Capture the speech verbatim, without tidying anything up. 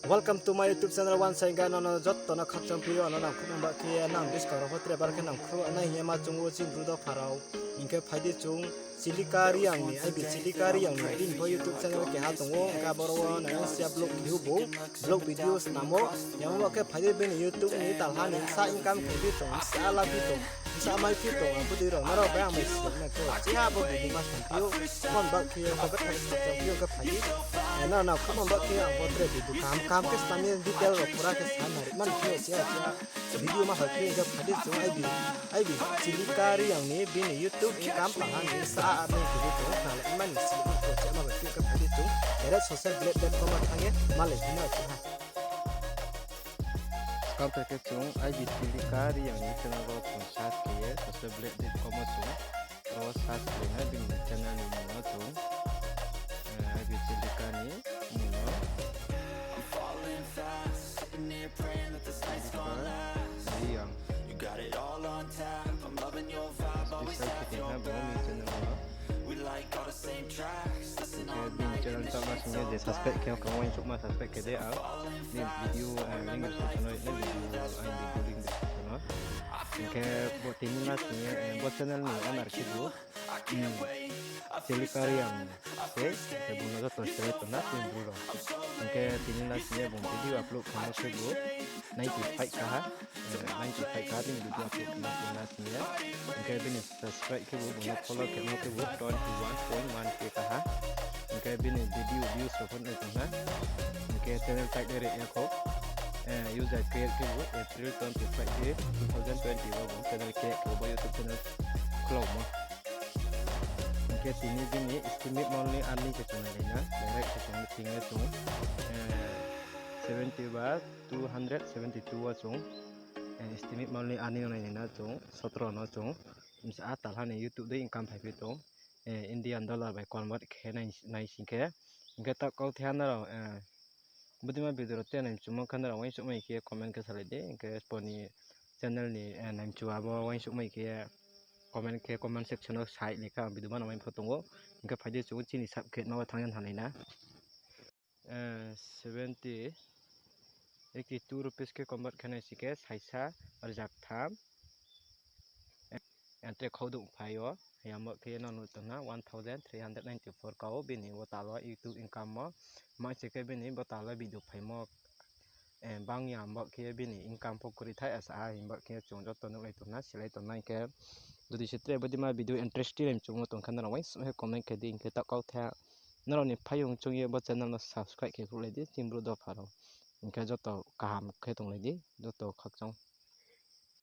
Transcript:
Welcome to my YouTube channel once again, nono joto no khakchang phi ou, ano nang khruh nang ba khe ye nang buskang rao pho tre bar khe nang khruh nai hing ye ma chung ou chini Bru dopha rao. Hing khe phai di chung Chilika Reang ni, aibi Chilika Reang ni, bini pho YouTube channel keha tong ou, hing khe aboro wo nang siya vlog khe ou bo, vlog video snam ou, yamo ba khe phai di bini YouTube ni talha ni sa income khe di tong, sa la phi tong, sa mai phi tong, abo dei rao nrao bai ang mai si na khe, chiha bo video ma snam phi ou, mon ba khe ye, bo khe thai sa phi ou khe phai di. Nrao nang khruh mon ba khe ang bo tre video kaham kaham khe snam ye detail rao pura khe sa nari man khe chiha chiha video ma hal khe hing khe phai di chung aibi, aibi Chilika Reang ni bini YouTube income talha ni sa ar ni video tong, nang le mani si khe chiha ma bai khe phai di chung direct social blade dot com wo thanng ye malai phi na chiha. Skang khe chung aibi Chilika Reang ni channel wo chung search khe ye social blade dot com wo chung, ro search khe na bini channel ni mmung no chung, aibi Chilika ni mmung no Reang. Special khe tong ha bo ni channel wo. Hing khe bini channel taoh ma sing ye je subscribe khe kha uaingsouhma subscribe khe di ang. Ni video link description no, ni video, aini video link description no. Hing khe bo tini last ni, bo channel ni owner khe bo, Chilika Reang se, hing khe bung no joto srai tong na chini Bru rao. Hing khe tini last ni bung video upload khemo khe bo ninety five kaha, ninety five kaha bini video upload khemo tini last ni ye. Hing khe bini subscribe khe bo, bung no follow khemo khe bo twenty one point one K kaha. Hing khe bini video views rao pho nai tong ha. Hing khe channel type le re ya khou. User create khe bo April twenty five, two thousand twenty wo bung channel create khe bo YouTube channel khulaumo. Hing khe tini bini estimate monthly earning khe chung nai na, direct khe chung ting ye chung, seventy ba two hundred seventy two wo chung, estimate monthly earning nai na chung, sotro no chung, bsa talha ni YouTube dei income phaiphi tong, Indian dollar bai convert khe nai sing khe. Hing khe taoh kauthai ha nrao, bodei ma video rao te nai mchumo khe nrao uaingsouhmai khe comment khe salai di, hing khe sbo ni channel ni nai mchu abo uaingsouhmai khe comment khe comment section wo sai ni khe ang video ma no mai pho tong ou. Hing khe phai di chung chini subscribe khe ma wo thanng ye thanng nai na. Seventy, eighty two rupees khe convert khe nai sing khe saisa rzaktham. Tre khaudouh phai ou, yamo khe ye no nuh tong na one thousand three hundred ninety four ka ou bini bo tal wo YouTube income wo. Ma se khe bini bo tal wo video phaimo, bang ya bo khe ye bini income pho kri thai asa ha himba khe chung joto nuhlai tong na, silai tong na hing khe. Jodi se tre bodei ma video interesting lai mchumo tong khe nrao uaingsouh khe comment khe di, hing khe taoh kauthai ha nrao ni phaiyong chung ye bo channel no subscribe khe khruhlai di chini Bru dopha rao. Hing khe joto kaham khe tonglai di, joto khakchang.